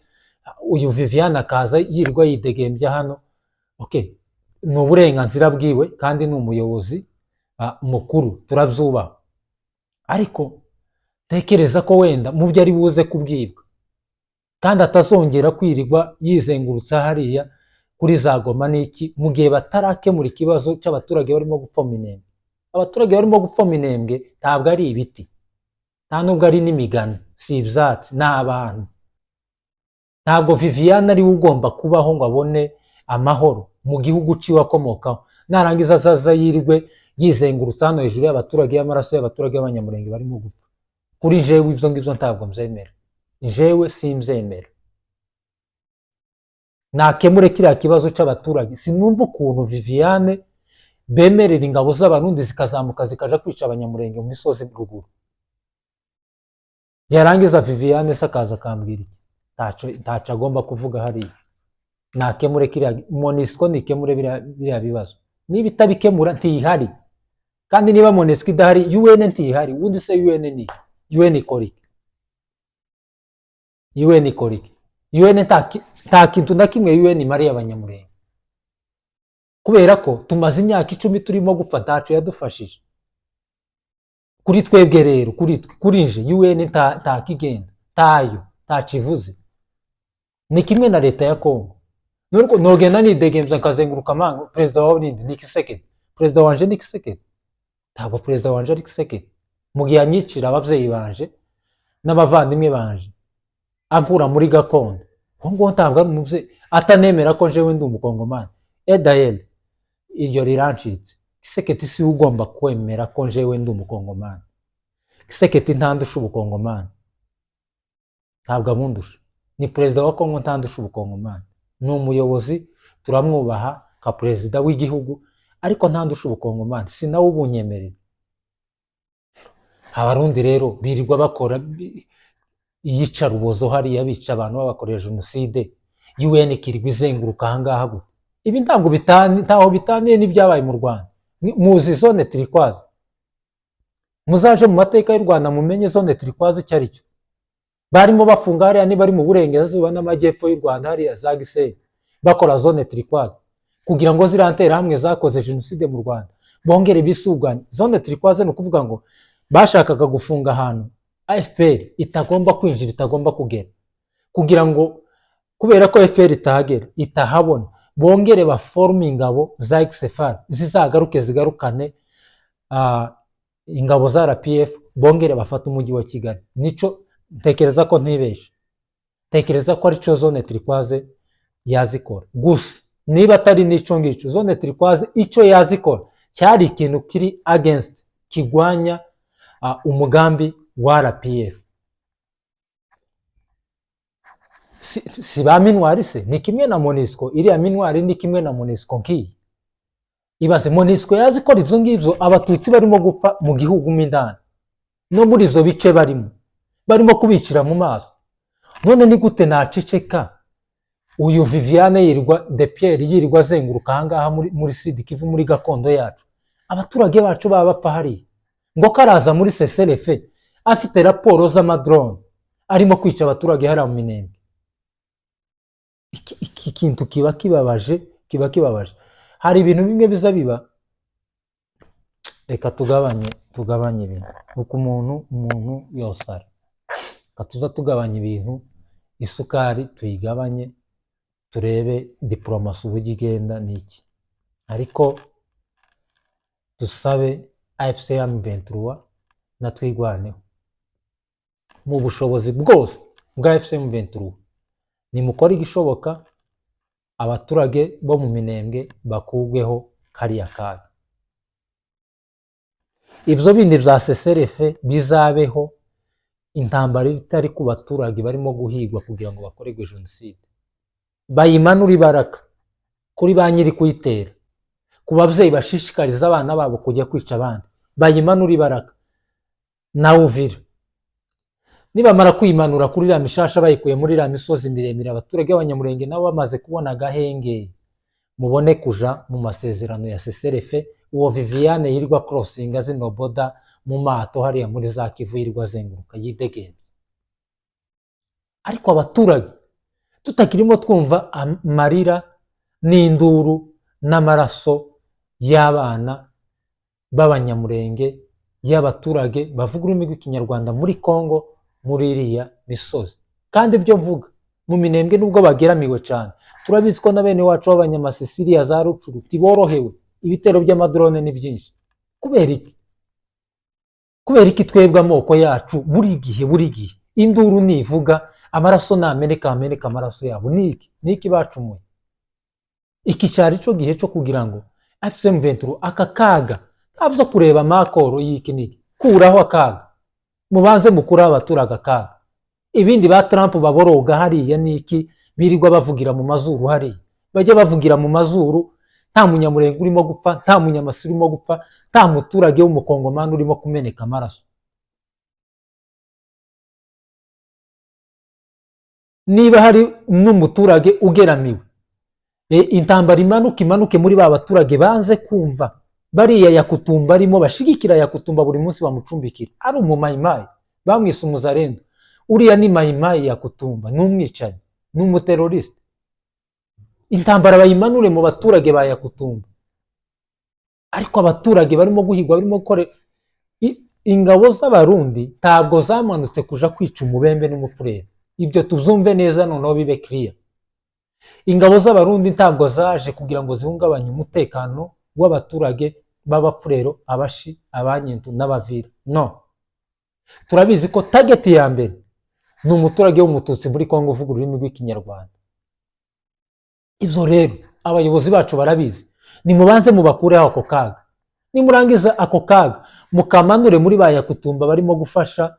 uyu Viviane akaza yirirwa yidegembya hano? Okay, ni uburenganzira bwiwe kandi ni umuyobozi mukuru, turabyubaha. Ariko tekereza ko wenda mu byo ari buze kubwibwa, kandi atazongera kwirirwa yizengurutsa hariya kuri za Goma n'iki, mu gihe batarakemura ikibazo cy'abaturage barimo gupfa mu Minembwe. Abaturage barimo gupfa mu Minembwe ntabwo ari ibiti, nta nubwo ari n'imigano, si ibyatsi, ni abantu. Ntabwo Viviane ariwe ugomba kubaho ngo abone amahoro mu gihugu ciwe akomokaho, narangiza azaza yirirwe yizengurutsa hano hejuru y'abaturage, y'amaraso y'abaturage b'abanyamurenge barimo gupfa. Kuri jewe ibyo ngibyo ntabwo mbyemera, jewe simbyemera. Nakemure kiriya kibazo cy'abaturage. Sinumva ukuntu Viviane bemerera ingabo z'Abarundi zikazamuka zikaja kwica abanyamurenge mu misozi ruguru, yarangiza Viviane se akaza akambwira iki? Ntaco agomba kuvuga hariya. Nakemure kiriya, MONUSCO nikemure biriya bibazo. Niba itabikemura, ntihari. Kandi niba MONUSCO idahari, UN ntihari. Ubundi se UN ni iki? UN ikora iki? UN ikora iki? UN nta kintu na kimwe UN imariye Abanyamurenge, kubera ko tumaze imyaka 10 turimo gupfa, ntaco yadufashije. Kuri twebwe rero, kuri twe, kuri nje, UN nta kigenda, ntayo, ntaco ivuze. Ni kimwe na leta ya Kongo. Nuko nogenda nidegemvya nkazenguruka amanga. Perezida wawe ninde? Ni Tshisekedi. Perezida wanje ni Tshisekedi? Ntabwo perezida wanje ari Tshisekedi. Mu gihe anyicira abavyeyi banje n'abavandimwe banje, ankura muri gakondo, uwo nguwo ntabwo ari umuvyeyi, atanemera ko jewe ndi Umukongomani. Edayeli iryo rirancitse. Tshisekedi siwe ugomba kwemera ko jewe ndi Umukongomani. Tshisekedi ntandusha Ubukongomani, ntabwo abundusha. Ni perezida wa Kongo, ntandusha Ubukongomani. Ni umuyobozi, turamwubaha nka perezida w'igihugu, ariko ntandusha Ubukongomani, si nawe ubunyemerera. Abarundi rero birirwa bakora iyicarubozo hariya, bica abantu, babakorera jenoside, UN ikirirwa izenguruka ahangaha gute? Ibi ntabwo bitani, ntaho bitaniye n'ibyabaye mu Rwanda. Muzi zone turquoise? Muzaje mu mateka y'u Rwanda mumenye zone turquoise icyo ari cyo. Barimo bafunga hariya, niba ari mu burengerazuba n'amajyepfo y'u Rwanda, hariya za Gisenyi, bakora zone turquoise kugira ngo ziriya nterahamwe zakoze jenoside mu Rwanda bongere bisuganye. Zone turquoise ni ukuvuga ngo bashakaga gufunga ahantu FPR itagomba kwinjira, itagomba kugera, kugira ngo, kubera ko FPR itahagera, itahabona, bongere baforume ingabo za ex-FAR zizagaruke, zigarukane ingabo za RPF, bongere bafate umujyi wa Kigali. Nico ntekereza ko ntibeshe, ntekereza ko arico zone turquoise yazikora. Gusa niba atari n'ico ngico, zone turquoise icyo yazikora cyari ikintu kiri against, kigwanya umugambi wa RPF. Si ba MINUAR se? Ni kimwe na MONUSCO. Iriya MINUAR ni kimwe na MONUSCO. Nk'iyi, ibaze MONUSCO yazikora ivyo ngivyo, Abatutsi barimo gupfa mu gihugu mo indani, no muri ivyo bice barimo kubicira mu maso. None ni gute naceceka, uyu Viviane yirirwa, de Pierre yirirwa azenguruka ahangaha muri Sud Kivu, muri gakondo yacu, abaturage bacu baba bapfa hariya, ngo karaza muri cessez-le-feu afite raporo z'amadrone arimo kwica abaturage hariya mu Minembwe? Iki kintu kiba kibabaje, kiba kibabaje. Hari ibintu bimwe biza biba. Reka tugabanye ibintu, uko umuntu yosara. Reka tuza tugabanya ibintu, isukari tuyigabanye, turebe diporomasi uburyo igenda n'iki. Ariko dusabe AFC M23 na Twigwaneho, mu bushobozi bwose bwa AFC M23, nimukore igishoboka abaturage bo mu Minembwe bakugweho kariya kaga. Ivyo bindi vya cessez-le-feu bizabeho intambara itari ku baturage barimo guhigwa kugira ngo bakorerwe jenoside. Bayimanure ibaraka kuri ba nyiri kuyitera, ku babyeyi bashishikariza abana babo kujya kwica abandi. Bayimanure ibaraka na Uvira. Nibamara kwimanura kuri iriya mishasha, bayikuye muri iriya misozi miremire, abaturage b'Abanyamurenge nabo bamaze kubona agahenge, mubone kuja mu masezerano ya cessez-le-feu. Uwo Viviane yirirwa crossinga zino border mu mato hariya muri za Kivu, yirirwa azenguruka yidegembya, ariko abaturage tutakirimo twumva amarira n'induru n'amaraso y'abana b'Abanyamurenge, y'abaturage bavuga ururimi rw'Ikinyarwanda muri Congo, muri iriya misozi. Kandi ibyo mvuga mu Minembwe, nubwo bageramiwe cyane, turabizi ko na bene wacu b'Abanyamasisi iriya za Rucuru tiborohewe, ibitero by'amadrone ni byinshi. Kubera iki? Kubera iki twebwe amoko yacu buri gihe, buri gihe induru nivuga, amaraso nameneka, ameneka amaraso yabo? Ni iki? Ni iki bacumuye? Iki cyari cyo gihe cyo kugira ngo AFC M23 aka kaga, ntabwo kureba amakoro y'iki n'iki, kuraho akaga, mubanze mukuraho abaturage akaga. Ibindi ba Trump baboroga hariya n'iki, birirwa bavugira mu mazuru hariya, bajya bavugira mu mazuru nta Munyamurenge urimo gupfa, nta Munyamasisi urimo gupfa, nta muturage w'Umukongomani urimo kumeneka amaraso. Niba hari n'umuturage ugeramiwe Intambara imanuke, imanuke muri ba baturage banze kumva bariya Yakutumba arimo, bashigikira Yakutumba buri munsi, bamucumbikira, ari umumayimayi, bamwise umuzarendo. Uriya ni mayimayi, Yakutumba ni umwicanyi, ni umuteroriste. Intambara bayimanure mu baturage ba Yakutumba. Ariko abaturage barimo guhigwa, barimo gukora ingabo z'Abarundi ntabwo zamanutse kuja kwica umubembe n'umufurere. Ibyo tuzumve neza, noneho bibe clear. Ingabo z'Abarundi ntabwo zaje kugira ngo zihungabanye umutekano w'abaturage b'Abafurero, Abashi, Abanyintu n'Abavira. No, turabizi ko target ya mbere ni umuturage w'Umututsi muri Kongo uvuga ururimi rw'Ikinyarwanda. Ibyo rero abayobozi bacu barabizi. Nimubanze mubakureho ako kaga. Nimurangiza ako kaga, mukamanure muri ba Yakutumba barimo gufasha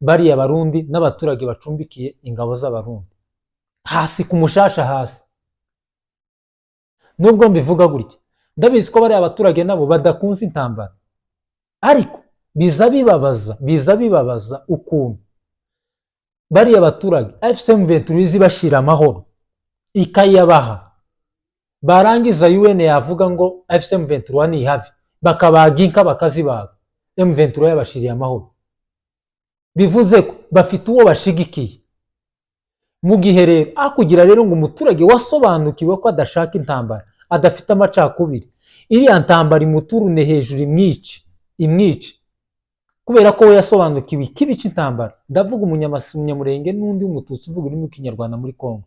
bariya Barundi n'abaturage bacumbikiye ingabo z'Abarundi, hasi ku mushasha hasi. Nubwo mbivuga gutya, ndabizi ko bariya abaturage nabo badakunze intambara, ariko biza bibabaza, biza bibabaza ukuntu bariya baturage AFC M23 izi bashira amahoro ikayabaha, barangiza UN yavuga ngo AFC M23 nihave, bakabaga inka, bakazibaga. M23 yabashiriye amahoro, bivuze ko bafite uwo bashigikiye. Mu gihe rero akugira rero ngo umuturage wasobanukiwe ko adashaka intambara, adafite amacakubiri, iriya ntambara imuturune hejuru, imwice, imwice, kubera ko we yasobanukiwe ikibi cy'intambara. Ndavuga Umunyamurenge n'undi w'Umututsi uvuga ururimi rw'Ikinyarwanda muri Kongo.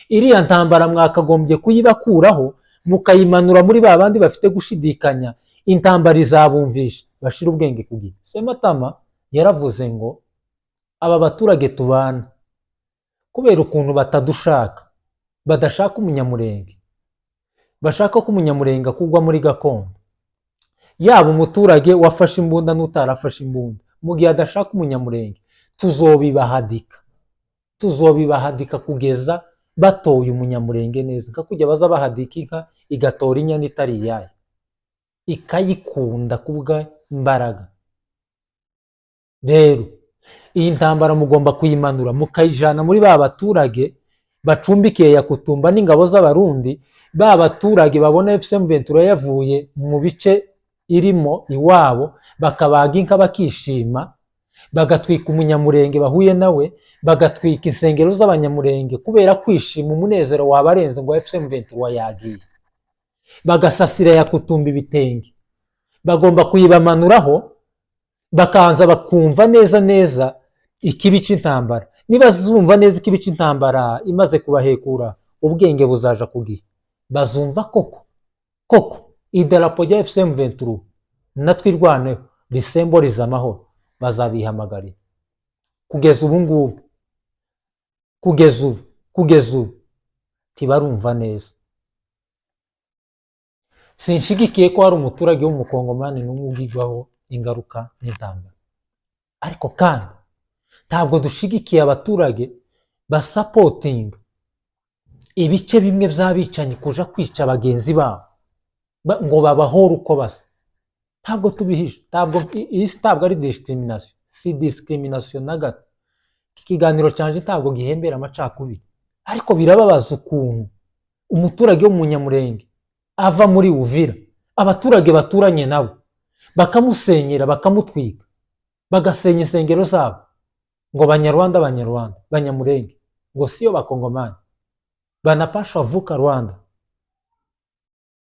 Iriya ntambara mwakagombye kuyibakuraho, mukayimanura muri ba bandi bafite gushidikanya. Intambara izabumvisha bashira ubwenge ku gihe. Sematama yaravuze ngo aba baturage tubana, kubera ukuntu batadushaka, badashaka Umunyamurenge, bashaka ko Umunyamurenge akugwa muri gakondo, yaba umuturage wafashe imbunda n'utarafashe imbunda, mu gihe adashaka Umunyamurenge, tuzobibahadika, tuzobibahadika kugeza batoye Umunyamurenge neza, nka kujya baza bahadika inka igatora inyana itari iyayo, ikayikunda kubw'imbaraga. Rero iyi ntambara mugomba kuyimanura, mukayijana muri ba baturage bacumbikiye Yakutumba n'ingabo z'Abarundi. Ba baturage babona AFC M23 yavuye mu bice irimo iwabo, bakabaga inka bakishima, bagatwika Umunyamurenge bahuye nawe, bagatwika insengero z'Abanyamurenge kubera kwishima, umunezero wabarenze ngo AFC M23 yagiye, bagasasira Yakutumba ibitenge. Bagomba kuyibamanuraho, bakaza bakumva neza neza ikibi cy'intambara. Niba zumva neza ikibi cy'intambara imaze kubahekura, ubwenge buzaja ku gihe, bazumva koko koko idarapo rya AFC M23 na Twirwaneho risemboriza amahoro, bazabihamagarira. Kugeza ubu ngubu, kugeza ubu ntibarumva neza. Sinshigikiye ko hari umuturage w'Umukongomani n'umwe ugigwaho ingaruka n'intambara, ariko kandi ntabwo dushigikiye abaturage basapotinga ibice bimwe by'abicanyi kuja kwica bagenzi babo ngo babahore uko basa. Ntabwo tubihisha, ntabwo iyi si, ntabwo ari discrimination, si discrimination na gato. Iki kiganiro canje ntabwo gihembera amacakubiri, ariko birababaza ukuntu umuturage w'Umunyamurenge ava muri Uvira, abaturage baturanye nabo bakamusenyera, bakamutwika, bagasenya insengero zabo ngo Banyarwanda, Banyarwanda, Banyamurenge ngo siyo Bakongomani, banapashwa vuka Rwanda.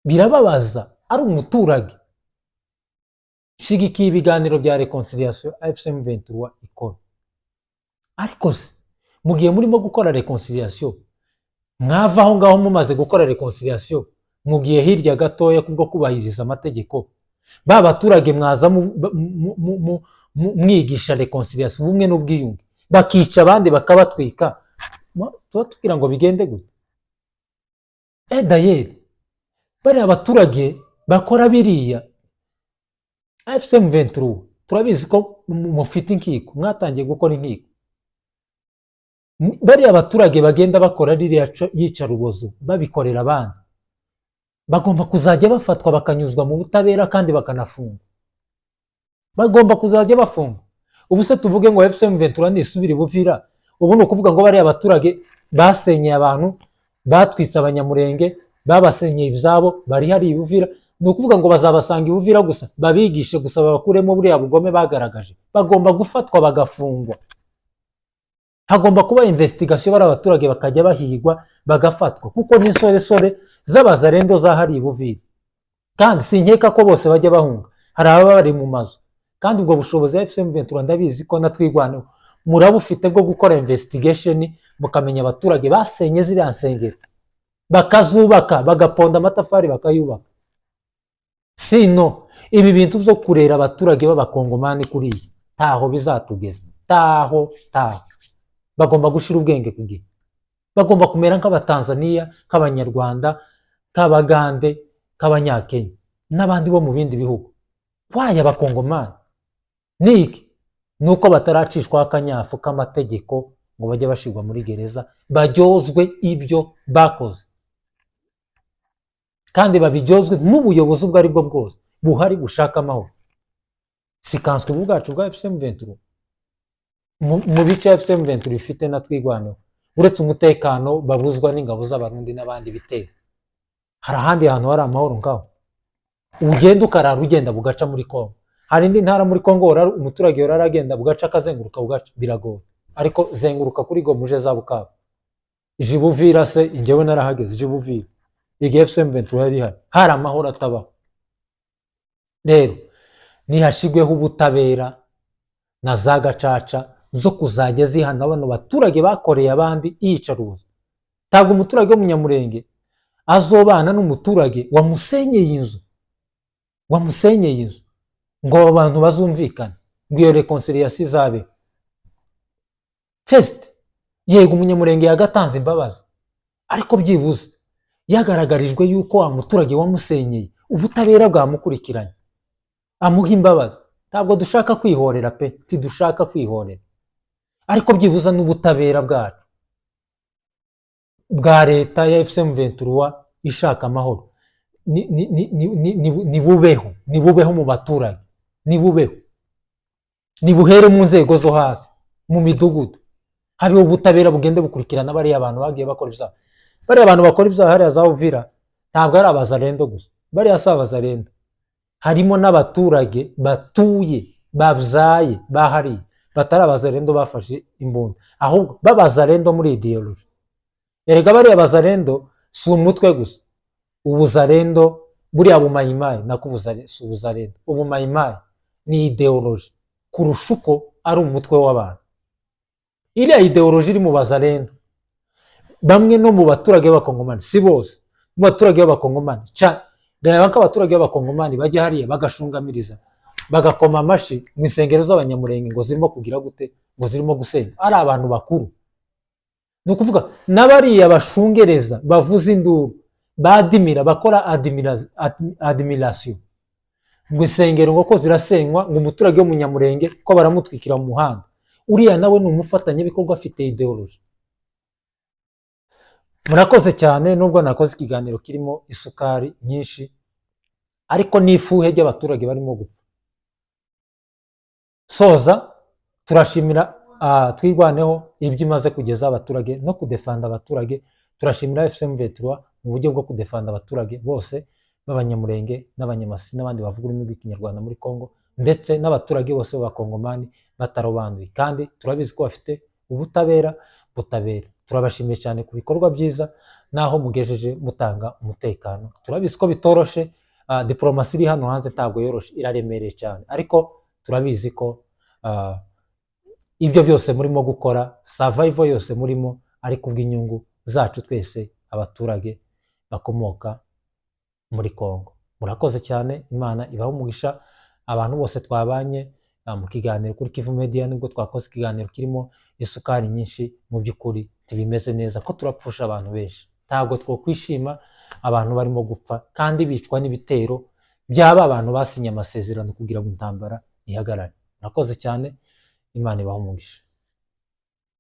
Birababaza ari umuturage. Shigikiye ibiganiro bya réconciliation AFC M23 ikora, ariko se mu gihe murimo gukora réconciliation, mwava aho ngaho mumaze gukora réconciliation, mu gihe hirya gatoya kubwo kubahiriza amategeko, ba baturage mwaza mwigisha réconciliation, ubumwe n'ubwiyunge, bakica abandi, bakabatwika, tuba tubwira ngo bigende gute? D'ailleurs bariya abaturage bakora biriya, AFC M23 turabizi ko mufite inkiko, mwatangiye gukora inkiko. Bariya abaturage bagenda bakora ririya yicarubozo babikorera abandi, bagomba kuzajya bafatwa bakanyuzwa mu butabera kandi bakanafungwa. Bagomba kuzajya bafungwa. Ubu se tuvuge ngo AFC M23 nisubira i Buvira, ubu ni ukuvuga ngo bariya abaturage basenyeye abantu, batwitse Abanyamurenge, Babasenyeye ibyabo, bari hari i Buvira. Ni ukuvuga ngo bazabasanga i Buvira gusa, babigishe gusa, babakuremo buriya bugome bagaragaje. Bagomba gufatwa bagafungwa, hagomba kuba investigation, bari abaturage bakajya bahigwa bagafatwa, kuko n'insoresore z'abazarendo zahariye i Buvira. Kandi sinkeka ko bose bajya bahunga, hari ababa bari mu mazu. Kandi ubwo bushobozi AFC M23, ndabizi ko na Twirwaneho murabufite bwo gukora investigation, mukamenya abaturage basenye ziriya nsengero, bakazubaka, bagaponda amatafari bakayubaka. Sino ibi bintu byo kurera abaturage b'abakongomani kuriya ntaho bizatugeza, taho taho. Bagomba gushira ubwenge ku gihe, bagomba kumera nk'abatanzaniya, nk'abanyarwanda, nk'abagande, nk'abanyakenya n'abandi bo mu bindi bihugu. Waya abakongomani ni iki? Ni uko bataracishwaho akanyafu k'amategeko ngo bajye bashyirwa muri gereza, baryozwe ibyo bakoze, kandi babiryozwe n'ubuyobozi ubwo ari bwo bwose buhari bushaka amahoro. Si kanswe ubu bwacu bwa AFC M23 mu bice AFC M23 ifite na Twirwaneho, uretse umutekano babuzwa n'ingabo z'Abarundi n'abandi bitero, hari ahandi hantu hari amahoro ngaho ugenda ukarara ugenda bugaca muri Kongo? Hari indi ntara muri Kongo umuturage yorara agenda bugaca, akazenguruka bugaca? Biragoye. Ariko zenguruka kuri Goma uje za Bukavu, ije Buvira se, njyewe narahageze, ije Buvira igihe AFC M23 yari ihari, hari amahoro atabaho. Rero nihashigweho ubutabera na za gacaca zo kuzajya zihana bano baturage bakoreye abandi iyicarubozo. Ntabwo umuturage w'umunyamurenge azobana n'umuturage wamusenyeye inzu, wamusenyeye inzu, ngo abo bantu bazumvikane, ngo iyo réconciliation izabeho. First, yego, umunyamurenge yagatanze imbabazi, ariko byibuze yagaragarijwe yuko wa muturage wamusenyeye ubutabera bwamukurikiranye, amuha imbabazi. Ntabwo dushaka kwihorera pe, ntidushaka kwihorera, ariko byibuza n'ubutabera bwacu bwa leta ya AFC M23 ishaka amahoro nibubeho, nibubeho mu baturage, nibubeho, nibuhere mu nzego zo hasi, mu midugudu, habeho ubutabera bugende bukurikirana bariya abantu bagiye bakora ibyaha. Bariya abantu bakora ibyaha hariya za Uvira ntabwo ari abazarendo gusa, bariya si abazarendo, harimo n'abaturage batuye, babyaye bahariye, batari abazarendo bafashe imbunda, ahubwo b'abazarendo muri idéologie. Erega bariya bazarendo si umutwe gusa. Ubuzarendo buriya bumayimayi nako si ubuzarendo, ubumayimayi ni idéologie kurusha uko ari umutwe w'abantu. Iriya idéologie iri mu bazarendo bamwe no mu baturage b'abakongomani, si bose, mu baturage b'abakongomani. Reba ko abaturage b'abakongomani bajya hariya bagashungamiriza, bagakoma amashyi mu insengero z'abanyamurenge ngo zirimo kugira gute, ngo zirimo gusenya, ari abantu bakuru. Ni ukuvuga n'abariya bashungereza, bavuza induru, badimira, bakora admiration ngo insengero ngo ko zirasenywa, ngo umuturage w'umunyamurenge ko baramutwikira mu muhanda, uriya nawe ni umufatanyabikorwa, afite idéologie. Murakoze cyane. Nubwo nakoze ikiganiro kirimo isukari nyinshi, ariko n'ifuhe ry'abaturage barimo gupfa. Soza, turashimira Twirwaneho ibyo imaze kugeza abaturage no kudefanda abaturage. Turashimira AFC M23 mu buryo bwo kudefanda abaturage bose b'abanyamurenge n'abanyamasi n'abandi bavuga ururimi rw'Ikinyarwanda muri Congo, ndetse n'abaturage bose b'abakongomani batarobanduye, kandi turabizi ko bafite ubutabera butabera. Turabashimiye cyane ku bikorwa byiza n'aho mugejeje mutanga umutekano. Turabizi ko bitoroshe, diporomasi iri hano hanze ntabwo yoroshe, iraremereye cyane, ariko turabizi ko ibyo byose murimo gukora, survival yose murimo, ari kubw'inyungu zacu twese abaturage bakomoka muri Congo. Murakoze cyane, Imana ibahe umugisha abantu bose twabanye mu kiganiro kuri Kivu Media. Nubwo twakoze ikiganiro kirimo isukari nyinshi, mu by'ukuri ntibimeze neza ko turapfusha abantu benshi. Ntabwo twokwishima abantu barimo gupfa kandi bicwa n'ibitero byaba abantu basinye amasezerano kugira ngo intambara ihagarare. Murakoze cyane, Imana ibahe umugisha.